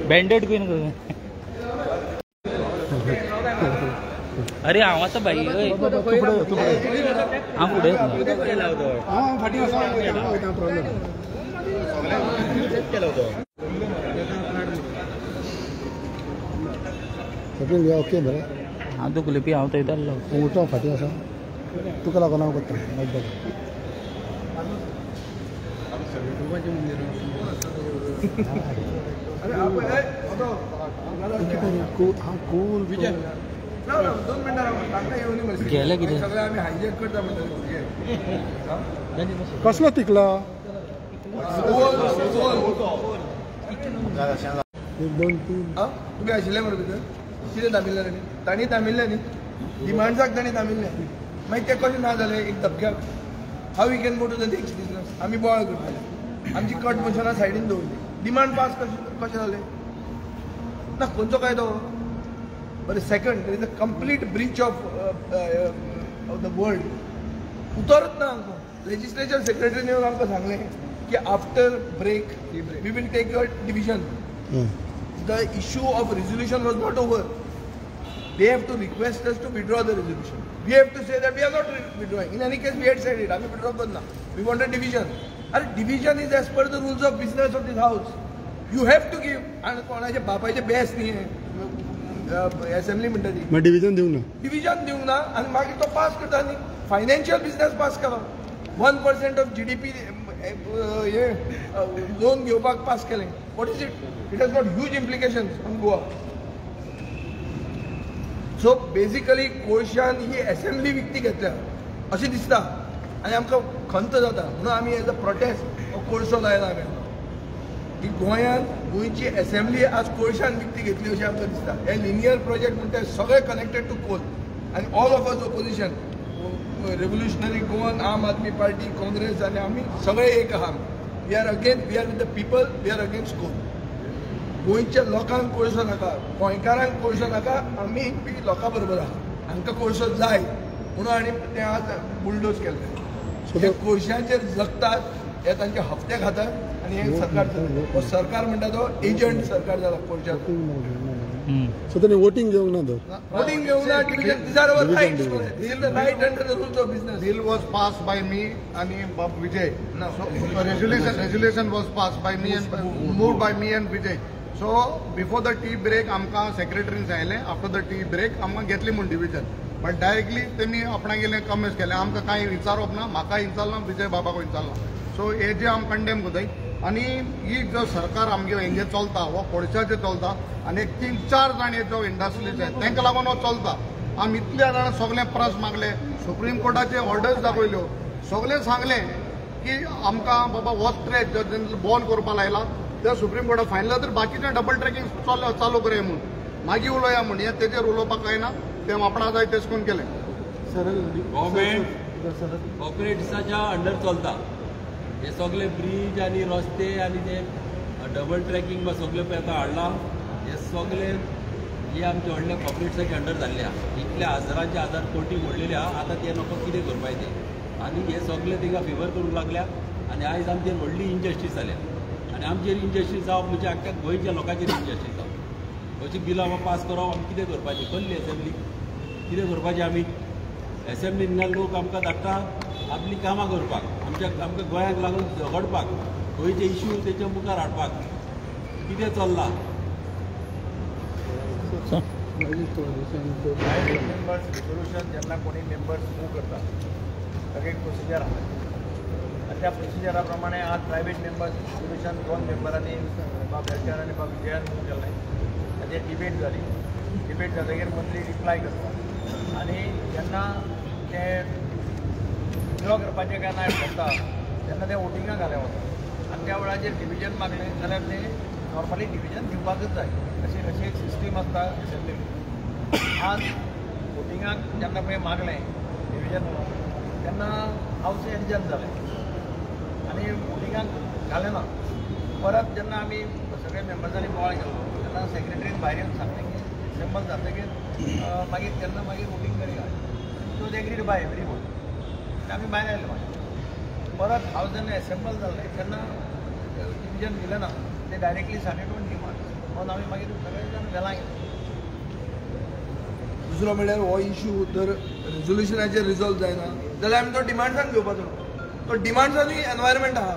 Banded queen करून. अरे हांव आतां भाई हांव फुडें ओके बरें. हांव दुखले पी हांव थंय जाल्लो उठो फाटीं आसा तुका लागून हांव करता. गेले कितें कसलो तिकला एक दोन तीन तुमी आशिल्ले मरे भितर कितें दामिल्लें तांणी तांणी दामिल्लें न्ही डिमांड्साक तांणी दामिल्लें. मागीर तें कशें ना जालें एक धपक्याक. How we can go to the next business. आमी बोवाळ करताले, आमची कट मोशनां सायडीन दवरली. डिमांड पास कशें कशें जालें ना खंयचो कायदो. बरें, second there is a complete breach of the world. उतरच ना आमकां. लेजिस्लेचर सेक्रेटरीन येवन आमकां सांगलें की after break we will take your division. The issue of resolution was not over. They have to request us to withdraw the resolution. We have to say that we are not withdrawing. In any case, we had said it. आमी withdraw करना. We want a division. अरे division is as per the rules of business of this house. You have to give. आनी कोणाचे बापायचे बेस न्ही assembly म्हणटा ती. Division दिवंक ना. डिविजन दिवंक ना आनी मागीर तो पास करता न्ही. फायनान्शियल बिजनेस पास केलो. 1% ऑफ GDP हे लोन घेवपाक पास केलें. What is it? It has got huge implications on Goa. So basically कोळशान ही असेंब्ली विकती घेतल्या अशें दिसता आनी आमकां खंत जाता. म्हणून आमी एज अ प्रोटेस्ट हो कोळसो लायला आमी की गोंयांत गोंयची असेंब्ली आज कोळशान विकती घेतली अशें आमकां दिसता. हे लिनियर प्रोजेक्ट म्हणटा सगळे कनेक्टेड टू कोल आनी all of us opposition, revolutionary Goan, Aam Aadmi Party, Congress आनी आमी सगळे एक आहा. We are against, we are with the people, we are against coal. गोंयच्या लोकांक कोळसो नाका, गोंयकारांक कोळसो नाका, आमी बी लोकां बरोबर आहा. हांकां कोळसो जाय म्हणून आनी तें आज बुलडोज केल्लें. ते कोळशाचेर जगतात, हे तांचे हप्ते खातात आनी हे सरकार चलयता. हो सरकार म्हणटा तो एजंट सरकार जाला कोळशाचो. सो तांणी वोटींग घेवंक ना तर वोटींग घेवंक ना. Division these are our rights. This is the right under the rules of business. Bill was passed by me and Bab Vijay. No. So resolution was passed by me and moved by me and Vijay. So before the tea break आमकां सेक्रेटरीन सांगलें after the tea break आमकां घेतली म्हूण division. But directly तेमी आपणागेले comments केले. आमकां कांय विचारप ना, म्हाका विचारना, विजय बाबाक विचारना. सो हे जे आम कंडेम करताय. आनी ही जो सरकार आमगे हेंगे चलता हो कोळशाचेर चलता आनी एक 3-4 जाण हे जो इंडस्ट्रीज आहात तांकां लागून हो चलता. आमी इतल्या जाणां सगळे प्रस्न मागले, सुप्रीम कोर्टाचे ऑर्डर्स दाखयल्यो, सगळें सांगलें की आमकां बाबा हो स्ट्रेच जो बंद करपाक लायला ते सुप्रीम कोर्टाक फायनल तर बाकीचें डबल ट्रॅकिंग चालू करया म्हूण मागीर उलोवया म्हूण. हें तेजेर उलोवपाक कांय ना, तें आपणा जाय तेश करून केलें. गव्हर्मेंट कॉर्पोरेट्साच्या अंडर चलता. हे सगळे ब्रीज आनी रस्ते आनी ते डबल ट्रॅकिंग बा सगळे पळय आतां हाडलां. हे सगळे हे आमचे व्हडले कॉर्पोरेट्साच्या अंडर जाल्ले आहा. इतले हजारांचे हजार कोटी मोडलेले आहा. आतां ते नको कितें करपाचें तें आनी हे सगळे तांकां फेवर करूंक लागल्या आनी आयज आमचेर व्हडली इनजस्टीस जाल्या. आनी आमचेर इनजस्टीस जावप म्हणजे आख्ख्या गोंयच्या लोकांचेर इनजस्टीस जावप. अशी बिलां पास करप आमी कितें करपाचें? कसली एसेंब्ली कितें करपाचें आमी? एसेंब्लीन लोक आमकां धाडटा आपलीं कामां करपाक, आमच्या आमकां गोंयांक लागून झगडपाक, गोंयचे इश्यू तेच्या मुखार हाडपाक. कितें चल्लां? प्रायवेट मेंबर्स रेजोल्युशन जेन्ना कोणी मेंबर्स मूव करता ताका एक प्रोसिजर आसा आनी त्या प्रोसिजरा प्रमाणे आज प्रायवेट मेंबर्स रेजोल्युशन 2 मेंबरांनी बाब बेलकार आनी बाब विजयान मूव केल्लें. ताचेर डिबेट जाली. डिबेट जातकीर मंत्री रिप्लाय करता आनी जेन्ना ते विड्रॉ करपाचें काय ना ठरता तेन्ना तें वोटिंगाक घालें वता आनी त्या वेळाचेर डिविजन मागलें जाल्यार तें नॉर्मली डिविजन दिवपाकच जाय. अशी अशी एक सिस्टीम आसता एसेंब्लीन. आज वोटिंगाक जेन्ना पळय मागलें डिविजन म्हणून तेन्ना हावस एडजन जालें आनी वोटिंगाक घालें ना. परत जेन्ना आमी सगळे मेंबर्सांनी बोवाळ केलो तेन्ना सेक्रेटरीन भायर येवन सांगलें की असेंबल जातकीर मागीर तेन्ना मागीर वोटींग करया. It was agreed by everyone. आनी आमी भायर आयले. मागीर परत हावज जेन्ना एसेंबल जालें तेन्ना डिविजन दिलें ना, ते डायरेक्टली साडेट ऑन डिमांड म्हणून आमी मागीर सगळे जाण वेला गेले. दुसरो म्हणल्यार हो इशू जर रेजोल्युशनाचेर रिजॉल्व जायना जाल्यार आमी तो डिमांड्सान घेवपाचो. तो डिमांड्सानूय एनवायरमेंट आहा,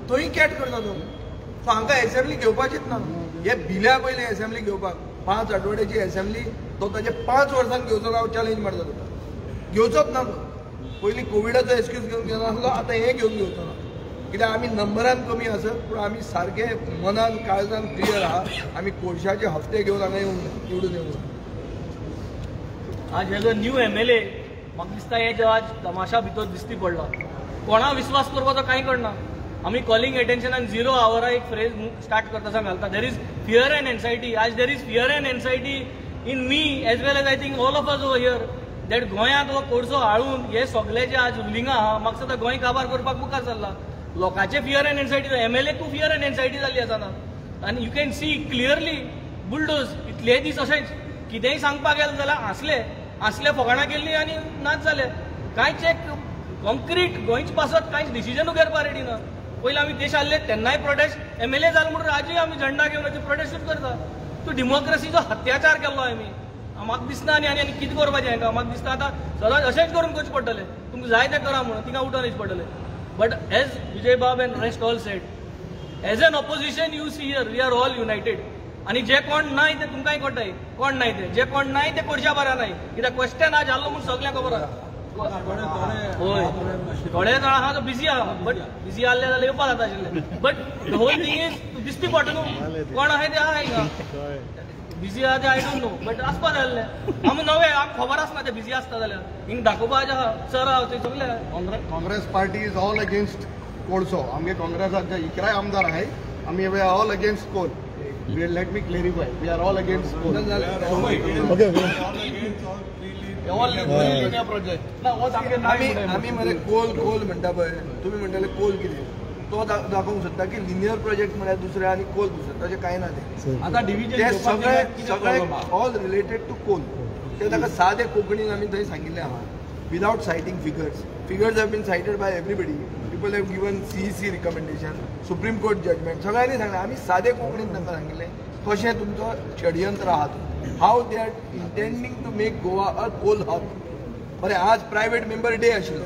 थंय कॅट करता तो. सो हांकां एसेंब्ली घेवपाचीच ना. हे भिल्या पयलीं एसेंब्ली घेवपाक 5 आठवड्याची एसेंब्ली तो ताजे 5 वर्सांक घेवचो ना, चॅलेंज मारता तो. घेवचोच ना तो. पयलीं कोविडाचो एक्सक्यूज घेवन घेनासलो, आतां हें घेवन घेवचो ना. कित्याक आमी नंबरान कमी आसत पूण आमी सारके मनान काळजान क्लियर आहा. आमी कोळशाचे हप्ते घेवन हांगा येवंक ना, निवडून येवंक ना. आज as a new MLA म्हाका दिसता हे जे आज तमाशा भितर दिसती पडला, कोणा विश्वास करपाचो कांय कळना. आमी कॉलिंग एटेन्शन आनी 0 आवरा एक फ्रेज स्टार्ट करता घालता, there is fear and anxiety. आज there is fear and anxiety in me as well as I think all of us over here that गोंयांत हो कोळसो हाडून हे सगळे जे आज रुलिंगां आहा, म्हाका दिसता गोंय काबार करपाक मुखार सरला. लोकांचे फियर एंड एन्सायटी, एमएलएकूय फियर एंड एन्सायटी जाल्ली आसा ना. आनी you can see clearly bulldoze इतले दीस अशेंच कितेंय सांगपाक गेलें जाल्यार हांसले हांसले, फकाणां केल्ली आनी नाच जाले. कांयच एक कॉन्क्रीट गोंयचे पासत कांयच डिसिजनूय घेवपाक रेडी ना. पयलीं आमी देश आहले तेन्नाय प्रोटेस्ट, एमएलए जाले म्हणून आजूय आमी झेंडा घेवन प्रोटेस्टूच करता. तूं डेमोक्रेसीचो अत्याचार केल्लो आमी. म्हाका दिसना आनी आनी कितें करपाचें हांकां. म्हाका दिसता आतां सदांच अशेंच करून करचें पडटलें, तुमकां जाय तें करा म्हणून तिंगा उठोन वचचें पडटलें. But as Vijay Bab and rest all said, as an opposition you see here we are all united. आनी जे कोण नाय ते तुमकांय कळटाय कोण नाय ते, जे कोण नाय ते कोळशा बारा नाय. कित्याक क्वेश्चन आज जाल्लो म्हूण सगळ्यांक खबर आहा. हय, थोडे जाण आहा तो बिजी आहा, बट बिजी आहले जाल्यार येवपा जाता आशिल्लें. But the whole thing is दिसती पडटा न्हू कोण आहा ते आहा हिंगा बिजी आहा ते I don't know, but आसपा जाय आसलें. आमी नवे, आमकां खबर आसना ते बिजी आसता जाल्यार हिंगा दाखोवपाचें आहा. सर आहा थंय सगळे. Congress party is all against कोळसो. आमगे काँग्रेसाचे 11 आमदार आहाय, आमी we are all against coal. Let me clarify, we are all against coal. Okay. आमी मरे कोल कोल म्हणटा पळय, तुमी म्हणटाले कोल कितें, तो दाखोवंक सोदता की लिनियर प्रोजेक्ट म्हळ्यार दुसरें आनी कोल दुसरें, तशें कांय ना. तें आतां डिविजन ते सगळे सगळे ऑल रिलेटेड टू कोल. ते ताका सादे कोंकणीन आमी थंय सांगिल्लें आहा, without citing figures. Figures have been cited by everybody. People have given CEC recommendation, Supreme Court judgment, सगळ्यांनी सांगलें. आमी सादे कोंकणीन तांकां सांगिल्लें कशें तुमचो षडयंत्र आहा तो, how they are intending to make Goa a coal hub. बरें, आज प्रायवेट मेंबर डे आशिल्लो.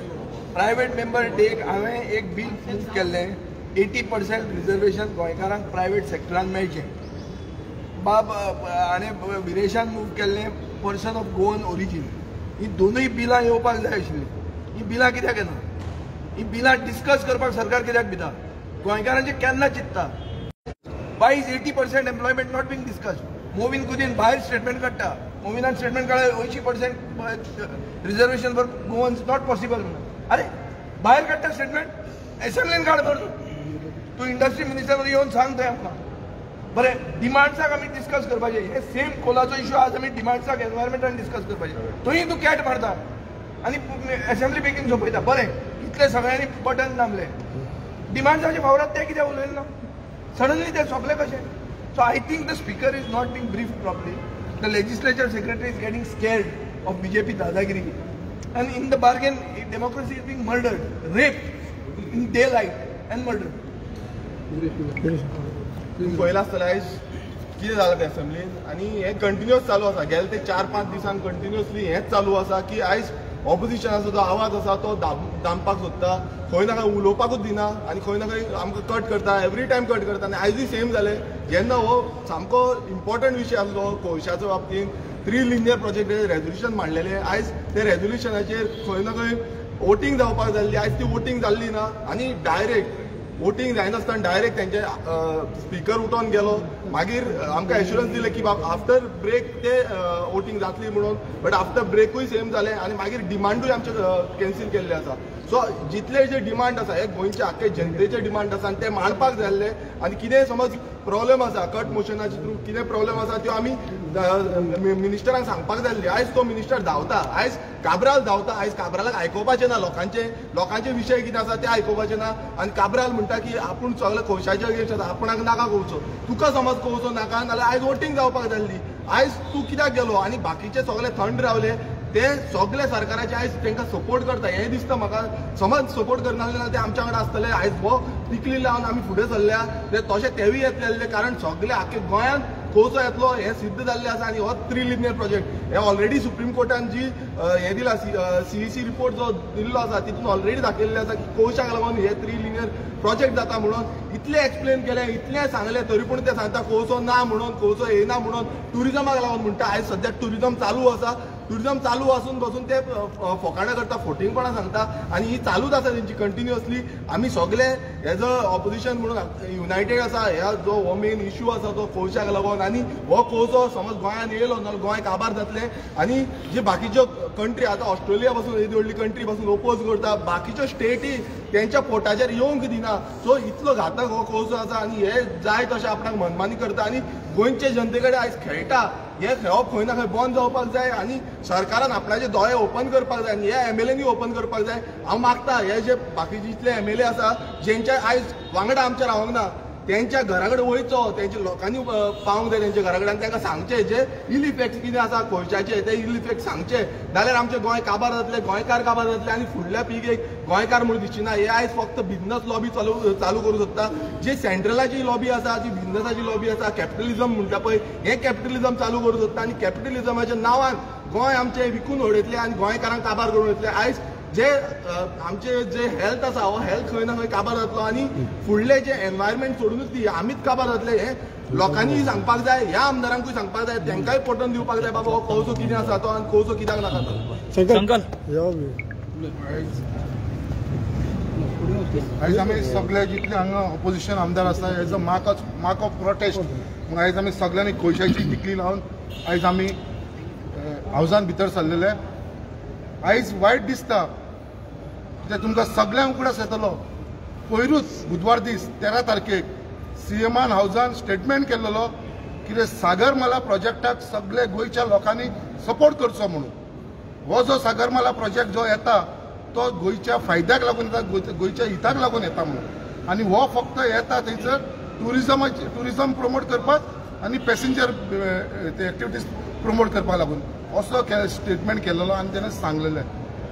प्रायवेट मेंबर डेक हांवें एक बील मूव केल्लें, 80% रिजर्वेशन गोंयकारांक प्रायवेट सेक्टरान मेळचें. बाब हाणें विरेशान मूव केल्लें पर्सन ऑफ गोवन ओरिजीन. ही दोनूय बिलां येवपाक जाय आशिल्लीं. ही बिलां कित्याक येना? ही बिलां डिस्कस करपाक सरकार कित्याक भिता? गोंयकारांचें केन्ना चिंत्ता? Why is 80% employment not being discussed? Mauvin Godinho भायर स्टेटमेंट काडटा. मोविनान स्टेटमेंट काडला 80% reservation for Goans not possible म्हणून. अरे भायर काडटा स्टेटमेंट, एसेंब्लीन काड मरे तूं. इंडस्ट्री मिनिस्टर येवन सांग थंय आमकां. बरें, डिमांड्साक आमी डिस्कस करपाचें. हे सेम कोलाचो इशू आज आमी डिमांड्साक एनवायरमेंटान डिस्कस करपाचें. थंय तूं कॅट मारता आनी एसेंब्ली बेगीन सोंपयता. बरें, इतले सगळ्यांनी बटन दामले, डिमांड्साचे फावरात ते कित्याक उलयले ना? सडनली ते सोंपले कशें? So I think the speaker is not being briefed properly. The legislature secretary is getting scared of BJP dadagiri, and in the bargain democracy is being murdered, raped in daylight and murdered. पळयलां आसतलें आयज कितें जालां तें असेंब्लीन, आनी हें continuous चालू आसा. गेले ते 4-5 दिसान कंटिन्युअसली हेंच चालू आसा की आयज ऑपोजिशनाचो जो आवाज आसा तो दामपाक सोदता, खंय ना खंय उलोवपाकूच दिना आनी खंय ना खंय आमकां कट करता, एवरी टायम कट करता. आनी आयजूय सेम जालें. जेन्ना हो सामको इम्पॉर्टंट विशय आसलो कोळशाच्या बाबतींत, 3 लिनियर प्रोजेक्ट रेजोल्युशन मांडलेलें, आयज ते रेजोल्युशनाचेर खंय ना खंय वोटींग जावपाक जाल्ली, आयज ती वोटींग जाल्ली ना आनी डायरेक्ट वोटींग जायनासतना डायरेक्ट तेंचे स्पिकर उठोन गेलो. मागीर आमकां एश्युरन्स दिलें की बाब आफ्टर ब्रेक ते वोटींग जातली म्हणून, बट आफ्टर ब्रेकूय सेम जालें आनी मागीर डिमांडूय आमचे कॅन्सील केल्ले आसा. सो जितले जे डिमांड आसा हे गोंयचे आख्खे जनतेचे डिमांड आसा आनी ते मांडपाक जाय आसले. आनी कितेंय समज प्रॉब्लेम आसा कट मोशनाचे थ्रू कितें प्रॉब्लेम आसा त्यो आमी मिनिस्टरांक सांगपाक जाय आसली. आयज तो मिनिस्टर धांवता, आयज काब्राल धांवता, आयज काब्रालाक आयकुपाचें ना, लोकांचे विशय कितें आसा ते आयकुपाचें ना. आनी काब्राल म्हणटा की आपूण सगळे कोळशाचे अगेन्स्ट आसा, आपणाक नाका कोळसो, तुका समज कोळसो नाका नाल्यार आयज वोटींग जावपाक जाय आसली, आयज तूं कित्याक गेलो? आनी बाकीचे सगळे थंड रावले. ते सगळे सरकाराचे आयज तांकां सपोर्ट करता हें दिसता म्हाका. समज सपोर्ट करना जाल्यार ते आमच्या वांगडा आसतले. आयज हो तिकली लावन आमी फुडें सरल्या ते तशें तेवूय येतले आसले, कारण सगळे आख्खे गोंयांत कोळसो येतलो हें सिद्ध जाल्लें आसा. आनी हो थ्री लिनियर प्रोजेक्ट हे ऑलरेडी सुप्रीम कोर्टान जी हें दिला सीईसी रिपोर्ट जो दिल्लो आसा तितून ऑलरेडी दाखयल्लें आसा की कोळशाक लागून हे थ्री लिनियर प्रोजेक्ट जाता म्हणून. इतलें एक्सप्लेन केलें, इतलें सांगलें, तरी पूण ते सांगता कोळसो ना म्हणून, कोळसो येना म्हणून, ट्युरिजमाक लागून म्हणटा. आयज सद्याक ट्युरिजम चालू आसा, ट्युरिजम चालू आसून बसून ते फोकाणां करता, फोटिंगपणां सांगता आनी ही चालूच आसा तेंची कंटिन्युअसली. आमी सगळे एज अ ऑपोजिशन म्हणून युनायटेड आसा. ह्या जो हो मेन इश्यू आसा तो कोळशाक लागून, आनी हो कोळसो समज गोंयांत येयलो ना गोंय काबार जातलें. आनी जे बाकीच्यो कंट्री आतां ऑस्ट्रेलिया पासून येदी व्हडली कंट्री पासून ओपोज करता, बाकीच्यो स्टेटी तेंच्या पोटाचेर येवंक दिना. सो इतलो घातक हो कोळसो आसा आनी हे जाय तशें आपणाक मनमानी करता आनी गोंयचे जनते कडेन आयज खेळटा. हे खेळप खंय ना खंय बंद जावपाक जाय आनी सरकारान आपणाचे दोळे ओपन करपाक जाय आनी हे एमएलएनी ओपन करपाक जाय. हांव मागता हे जे बाकीचे जितले एमएलए आसा जेंच्या आयज वांगडा आमच्या रावंक ना तेंच्या घरा कडेन वयचो, तेंच्या लोकांनी पावंक जाय तेंच्या घरा कडेन आनी तांकां सांगचें जे इल इफेक्ट्स कितें आसा कोळशाचे ते इल इफेक्ट सांगचे, नाल्यार आमचें गोंय काबार जातलें, गोंयकार काबार जातले आनी फुडल्या पिळगेक गोंयकार म्हणून दिसची ना. हे आयज फक्त बिजनस लॉबी चालू करूं शकता. जे सेंट्रलाची लॉबी आसा, जी बिजनसाची लॉबी आसा, कॅपिटलिझम म्हणटा पळय, हें कॅपिटलिझम चालू करूं शकता आनी कॅपिटलिझमाच्या नांवान गोंय आमचें विकून उडयतलें आनी गोंयकारांक काबार करून वयतले. आयज जे आमचे जे हेल्थ आसा हो हेल्थ खंय ना खंय काबार जातलो आनी फुडले जे एनवायरमेंट सोडूनच दी आमीच काबार जातले. हें लोकांनी सांगपाक जाय, ह्या आमदारांकूय सांगपाक जाय, तांकांय पटोवन दिवपाक जाय बाबा हो कोळसो कितें आसा तो आनी कोळसो कित्याक नाका तो. आयज आमी सगळे जितले हांगा ऑपोजिशन आमदार आसा as a mark of protest म्हूण आयज आमी सगळ्यांनी कोळशाची तिकली लावन आयज आमी हावजान भितर सरलेले. आयज वायट दिसता कित्याक तुमकां सगळ्यांक उगडास येतलो पयरूच बुधवार दीस 13 तारखेक सीएमान हावजान स्टेटमेंट केल्लो कितें सागरमाला प्रोजेक्टाक सगळे गोंयच्या लोकांनी सपोर्ट करचो म्हणून. हो जो सागरमाला प्रोजेक्ट जो येता तो गोंयच्या फायद्याक लागून येता, गोंयच्या हिताक लागून येता म्हणून. आनी हो फक्त येता थंयसर ट्युरिजम प्रमोट करपाक आनी पॅसेंजर ते एक्टिविटीज प्रमोट करपाक लागून असो स्टेटमेंट केलेलो आनी तेणें सांगलेलें.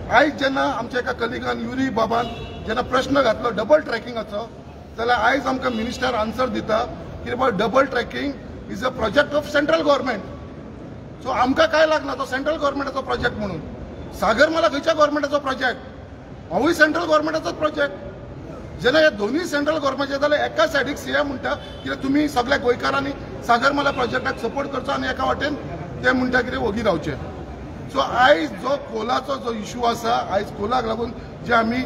आयज जेन्ना आमच्या एका कलिगान युरी बाबान जेन्ना प्रश्न घातलो डबल ट्रॅकिंगाचो, जाल्यार आयज आमकां मिनिस्टर आन्सर दिता की बाबा double tracking is a project of central government. So आमकां काय लागना तो सेंट्रल गव्हर्मेंटाचो प्रोजेक्ट म्हणून. सागरमाला खंयच्या गव्हर्मेंटाचो प्रोजेक्ट? होवूय सेंट्रल गव्हर्मेंटाचोच प्रोजेक्ट. जेन्ना हे दोनूय सेंट्रल गव्हर्मेंटचे जाल्यार एका सायडीक सीएम म्हणटा कित्याक तुमी सगळ्या गोंयकारांनी सागरमाला प्रोजेक्टाक सपोर्ट करचो आनी एका वाटेन ते म्हणटा कितें ओगी रावचें. सो आयज जो कोलाचो जो इशू आसा, आयज कोलाक लागून जे आमी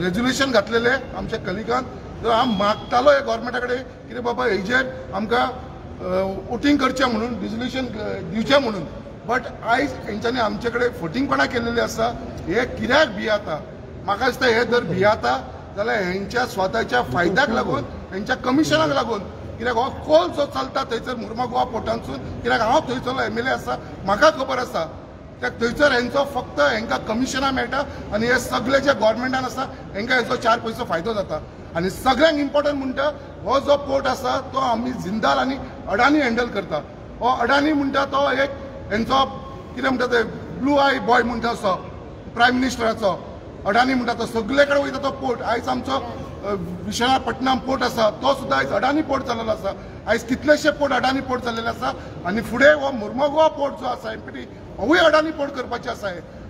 रेजोल्युशन घातलेले आमच्या कलिगान, तर हांव मागतालो हे गव्हर्मेंटा कडेन कितें बाबा हेजेर आमकां वोटींग करचें म्हणून, रेजोल्युशन दिवचें म्हणून. बट आयज हेंच्यांनी आमचे कडेन फोटिंगपणां केलेली आसा. हे कित्याक भियेता? म्हाका दिसता हे जर भियेता जाल्यार हेंच्या स्वताच्या फायद्याक लागून, हेंच्या कमिशनाक लागून. कित्याक हो कोल जो चलता थंयसर मुर्मू गोवा पोर्टांतसून, कित्याक हांव थंयसरलो एमएलए आसा, म्हाका खबर आसा कित्याक थंयसर हेंचो फक्त हेंकां कमिशनां मेळटा आनी हे सगळे जे गव्हर्मेंटान आसा हेंकां हेचो 4 पयसो फायदो जाता. आनी सगळ्यांक इम्पोर्टंट म्हणटा हो जो पोर्ट आसा तो आमी जिंदाल आनी अडानी हँडल करता. हो अडानी म्हणटा तो एक हेंचो कितें म्हणटा ते ब्लू आय बॉय म्हणटा असो प्रायम मिनिस्टराचो अडानी म्हणटा तो सगळे कडेन वयता तो पोर्ट. आयज आमचो विशाखापट्टणम पोर्ट आसा तो सुद्दां आयज अडानी पोर्ट जाल्लो आसा. आयज कितलेशे पोर्ट अडानी पोर्ट जाल्लेले आसा आनी फुडें हो मुर्मू गोवा पोर्ट जो आसा एमपीटी होवूय अडानी पोर्ट करपाचे आसा.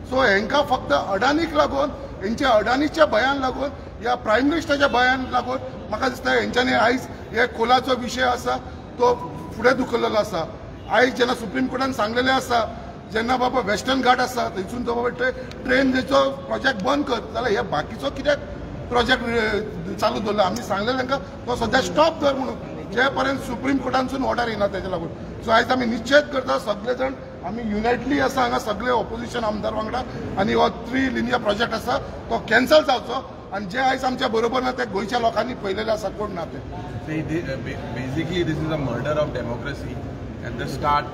सो हेंकां फक्त अडानीक लागून, हेंच्या अडानीच्या भयान लागून या प्रायम मिनिस्टराच्या भयान लागून म्हाका दिसता हेंच्यांनी आयज हे कोलाचो विशय आसा तो फुडें धुकल्लेलो आसा. आयज जेन्ना सुप्रीम कोर्टान सांगलेलें आसा जेन्ना बाबा वेस्टर्न घाट आसा थंयसून तो बाबा ट्रेन जेचो प्रोजेक्ट बंद कर, जाल्यार हे बाकीचो कित्याक प्रोजेक्ट चालू दवरला? आमी सांगलें तांकां तो सद्या स्टॉप दवर म्हणून जे पर्यंत सुप्रीम कोर्टानसून ऑर्डर येना तेजे लागून. सो आयज आमी निश्चेत करता सगळे जाण आमी युनायटली आसा हांगा सगळे ऑपोजिशन आमदार वांगडा आनी हो थ्री लिनियर प्रोजेक्ट आसा तो कॅन्सल जावचो आनी जे आयज आमच्या बरोबर ना ते गोंयच्या लोकांनी पळयलेले आसा कोण ना ते. Basically this is a murder of democracy at the start.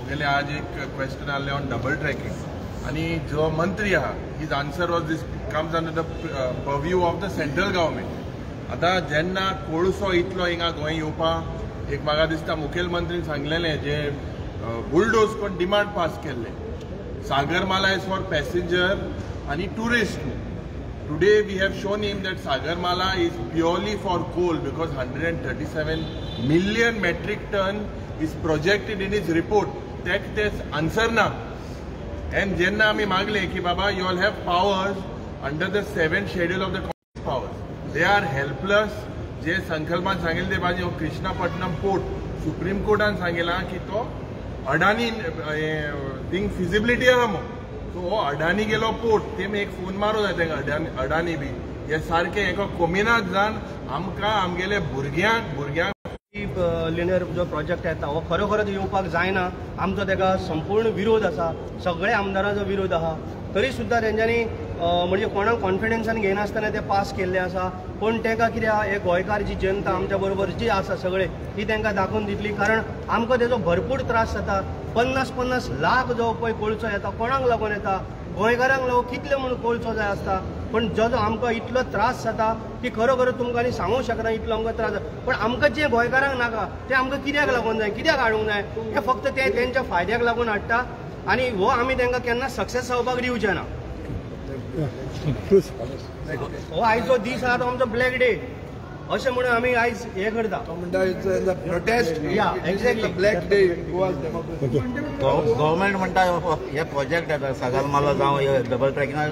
गेले आज एक क्वेश्चन आसलें ऑन डबल ट्रॅकिंग आनी जो मंत्री आहा his answer was this comes under the purview of the central government. आतां जेन्ना कोळसो इतलो हिंगा गोंय येवपा एक म्हाका दिसता मुखेलमंत्रीन सांगलेलें जे बुलडोज कोण डिमांड पास केल्ले Sagarmala is for passenger आनी tourist. Today we have shown him that Sagarmala is purely for coal because 137 million metric ton is projected in his report. That तेच आन्सर ना. And जेन्ना आमी मागले की बाबा you all have powers under the 7th schedule of the powers, they are helpless. जे संकल्पान सांगितले ते बाजी Krishnapatnam port supreme कोर्टान सांगितला की तो अडानी थिंग फिजिबिलिटी आहा मग. सो हो अडानी गेलो पोर्ट तेमी एक फोन मारू जाय तांकां अडानी बी हे सारकें एका कोमिनात जावन आमकां आमगेले भुरग्यांक लिनियर जो प्रोजेक्ट येता हो खरोखरच येवपाक जायना. आमचो ताका संपूर्ण विरोध आसा, सगळे आमदारांचो विरोध आहा. तरी सुद्दां तेंच्यांनी म्हणजे कोणाक कॉन्फिडन्सान घेयनासतना ते पास केल्ले आसा. पूण तांकां कितें आहा, हे गोंयकार जी जनता आमच्या बरोबर जी आसा सगळे ती तांकां दाखोवन दितली. कारण आमकां तेजो भरपूर त्रास जाता. 50-50 लाख जो पळय कोळसो येता कोणाक लागून येता, गोंयकारांक लागून कितले म्हूण कोळसो जाय आसता. पण जो जो आमकां इतलो त्रास जाता की खरोखर तुमकां आनी सांगूंक शकना इतलो आमकां त्रास जाता. पण आमकां जें गोंयकारांक नाका तें आमकां कित्याक लागून जाय, कित्याक हाडूंक जाय, हें फक्त ते तेंच्या फायद्याक लागून हाडटा. आनी हो आमी तांकां केन्ना सक्सेस जावपाक दिवचे ना. हो आयचो दीस आहा तो आमचो ब्लॅक डे अशें म्हणून आमी आयज हें करता. Protest exactly black day Goa democracy. Government म्हणटा हे प्रोजेक्ट येता सागरमाला जावं डबल ट्रॅकिंगा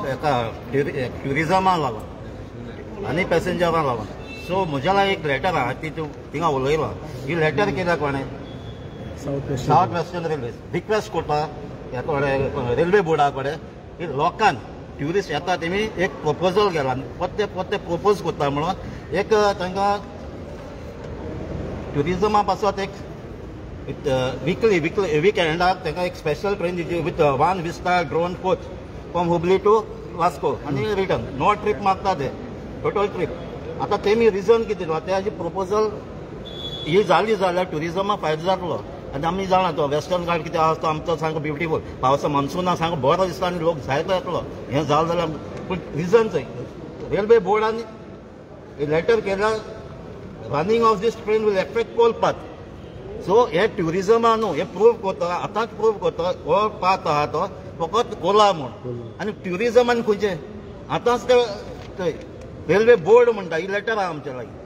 हेका ट्युरिजमा लागून आनी पॅसेंजरां लागून. सो म्हज्या लागीं एक लेटर आहा ती तूं थिंगा उलयला. ही लेटर कित्याक कोणें सावथ वेस्टर्न रेल्वे रिक्वेस्ट करता ह्या कडेन रेल्वे बोर्डा कडेन की लोकांक ट्युरिस्ट येता तेमी एक प्रपोजल केला परते परते प्रपोज करता म्हणून एक तांकां ट्युरिजमा पासत एक विकली विकली विकेंडाक तांकां एक स्पेशल ट्रेन दिवची with one Vista drone coach from Hubli to Vasco आनी रिटर्न. नो ट्रीप मागता ते टोटल ट्रीप. आतां तेमी रिजन कितें दिलां तेजी प्रपोजल ही जाली जाल्यार ट्युरिजमा फायदो जातलो. आनी आमी जाणा तो वेस्टर्न घाट कितें आसा तो आमचो सामको ब्युटिफूल पावसा मॉन्सुना सामको बरो दिसता आनी लोक जायतो येतलो हें जालें जाल्यार. पूण रिजन चोय रेल्वे बोर्डान लेटर केला running of this train will affect coal path. So हे ट्युरिजमा न्हू हे प्रूव करता आतांच प्रूव करता हो पाथ आहा तो फकत कोला म्हूण आनी ट्युरिजमान खंयचें आतांच ते रेल्वे बोर्ड म्हणटा ही लेटर आहा आमच्या लागीं.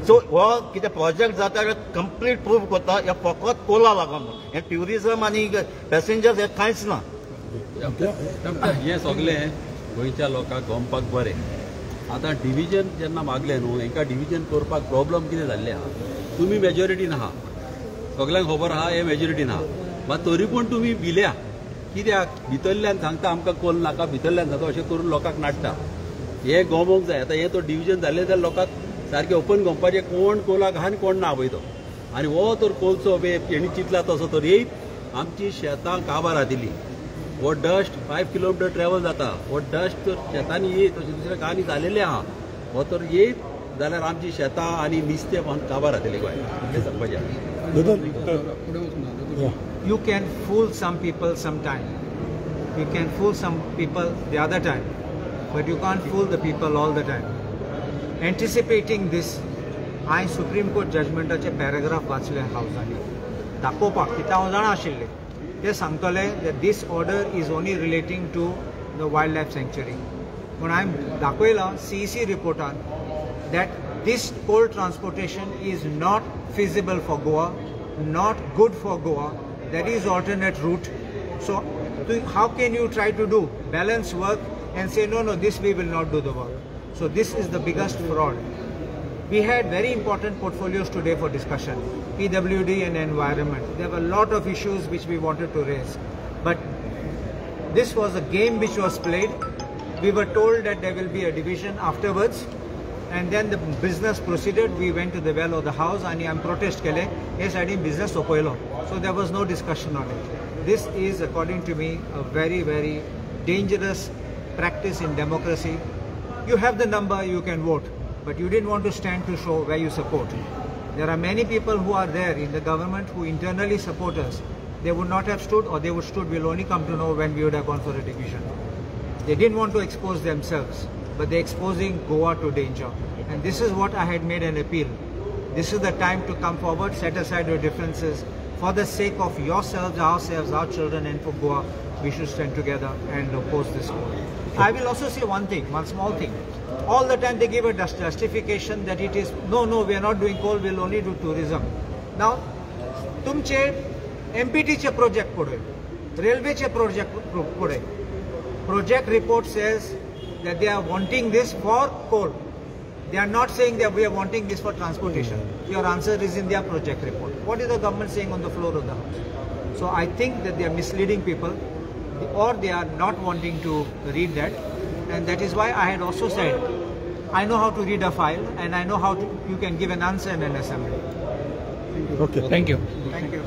सो हो कितें प्रोजेक्ट जाता कंप्लीट प्रूव करता हे फकत कोला लागून म्हूण हें ट्युरिजम आनी पॅसेंजर्स हें कांयच ना. हें सगळें गोंयच्या लोकांक गमपाक बरें. आतां डिविजन जेन्ना मागलें न्हू हेंकां डिविजन करपाक प्रॉब्लम कितें जाल्लें आहा, तुमी मेजॉरिटीन आहा, सगल्यांक खबर आहा हे मेजॉरिटीन आहा, मात तरी पूण तुमी भिल्या कित्याक भितरल्यान सांगता आमकां कोल नाका, भितरल्यान सांगता अशें करून लोकांक नाडटा. हें गमोवंक जाय. आतां हें तो डिविजन जालें जाल्यार लोकांक सारकें ओपन गमपाचें कोण कोलाक आहा आनी कोण ना पळय तो. आनी हो तर कोलसो हेणी चिंतला तसो तर येयत आमची शेतां काबार जातली. हो डस्ट 5 किलोमिटर ट्रॅवल जाता, हो डस्ट तर शेतांनी येयत अशें दुसऱ्या गांवांनी जालेलें आहा. हो तर येयत जाल्यार आमची शेतां आनी नुस्तें काबार जातलें गोंयांत, हें सांगपाचें. You can fool some people sometime, you can fool some people the other time, but you can't fool the people all the time. Anticipating this, हांवें सुप्रीम कोर्ट जजमेंटाचे पॅराग्राफ वाचले हावजांनी दाखोवपाक कित्याक हांव जाणा आशिल्लें ते सांगतले that this order is only relating to the wild life sanctuary. पूण हांवें दाखयलां CEC रिपोर्टान that this coal transportation is not feasible for Goa, not good for Goa, there is alternate route. So how can you try to do balance work and say no, no, this we will not do the work. So this is the biggest fraud. We had very important portfolios today for discussion, PWD and environment. There were a lot of issues which we wanted to raise, but this was a game which was played. We were told that there will be a division afterwards, and then the business proceeded. We went to the well of the house and I protest kele hey side business opoylo. So there was no discussion on it. This is, according to me, a very, very dangerous practice in democracy. You have the number, you can vote, but you didn't want to stand to show where you support. There are many people who are there in the government who internally support us. They would not have stood, or they would stood, we'll only come to know when we would have gone for a division. They didn't want to expose themselves, but they're exposing Goa to danger. And this is what I had made an appeal. This is the time to come forward, set aside your differences, For the sake of yourselves, ourselves, our children, and for Goa, we should stand together and oppose this coal. I will also say one thing, one small thing. All the time they give a justification that it is, no, we are not doing coal, we will only do tourism. Now, तुमचे MPT project पळय, रेल्वेचे project पळय. Project report says that they are wanting this for coal. They are not saying that we are wanting this for transportation. Your answer is in their project report. What is the government saying on the floor of the house? So I think that they are misleading people, or they are not wanting to read that. And that is why I had also said, I know how to read a file and I know how to, you can give an answer in an assembly. Okay. Thank you. Thank you.